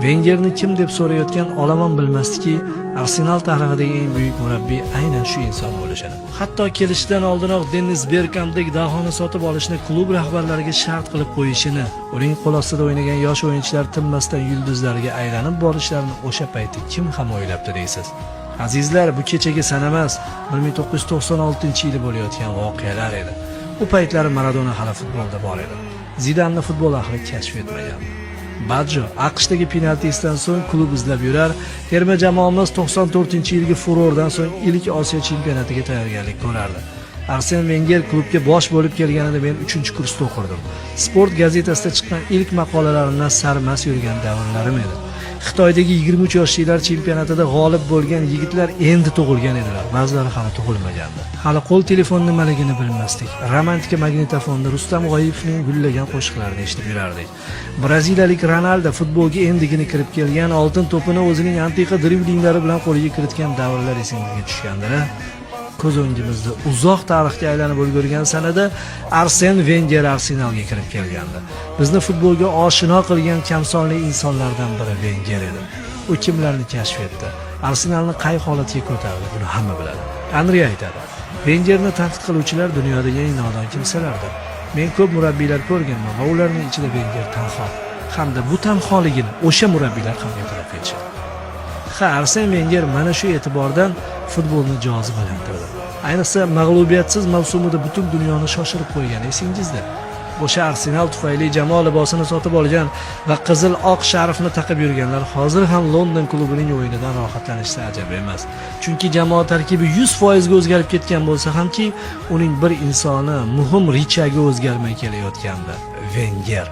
Vengerni kim deb so'rayotgan olomon bilmasdiki, Arsenal tarixidagi eng buyuk murabbiy aynan shu inson bo'lishini. Hatto kelishidan oldinoq Dennis Bergkampdek dahoni sotib olishni klub rahbarlariga shart qilib qo'yishini, uning qo'l ostida o'ynagan yosh o'yinchilar tinmasdan yulduzlarga aylanib borishlarini o'sha payti kim ham o'ylabdi deysiz. Azizlar, bu kechagi sana emas, 1996-yili bo'layotgan voqealar edi. U paytlari Maradona hali futbolda bor edi. Zidanni futbol ahli kashf etmagan. Badjo AQShdagi penaltisidan so'ng klub izlab yurar, terma jamoamiz 94-yilgi furordan so'ng ilk Osiyo chempionatiga tayyorgarlik ko'rardi. Arsen Wenger klubga bosh bo'lib kelganida men 3-kursda o'qirdim. Sport gazetasida chiqqan ilk maqolalarimdan sarmast yurgan davrlarim edi. Xitoydagi 23 yoshlilar chempionatida g'olib bo'lgan yigitlar endi tug'ilgan edilar. Ba'zilari hali tug'ilmagandi. Hali qo'l telefon nimaligini bilmasdik. Romantika magnitofonda Rustam G'oyipovning gullagan qo'shiqlarini eshitib yurardik. Braziliyalik Ronaldo futbolga endigina kirib kelgan, oltin to'pini o'zining antiqa driblinglari bilan qo'lga kiritgan davrlar esingizga tushgandir. Ko'z o'ngimizda uzoq tarixga aylanib ulgurgan sanada Arsen Wenger Arsenalga kirib kelgandi. Bizni futbolga oshino qilgan kamsonli insonlardan biri Wenger edi. U kimlarni kashf etdi? Arsenalni qay holatga ko'tardi? Buni hamma biladi. Anri aytadi: "Wengerni tanqid qiluvchilar dunyodagi eng nodon kimsalardir. Men ko'p murabbiylar ko'rganman va ularning ichida Wenger tanho. Hamda bu tanholigini o'sha murabbiylar ham e'tirof etishadi." Ha, Arsen Wenger mana shu e'tibordan futbolni jozibalantirdi. Ayniqsa mag'lubiyatsiz mavsumida butun dunyoni shoshirib qo'ygani esingizda. O'sha Arsenal tufayli jamoa libosini sotib olgan va qizil oq sharfni taqib yurganlar hozir ham London klubining o'yinidan rohatlanishsa ajab emas. Chunki jamoa tarkibi 100% ga o'zgarib ketgan bo'lsa hamki, uning bir insoni muhim richagi o'zgarmay kelayotgandi. Wenger.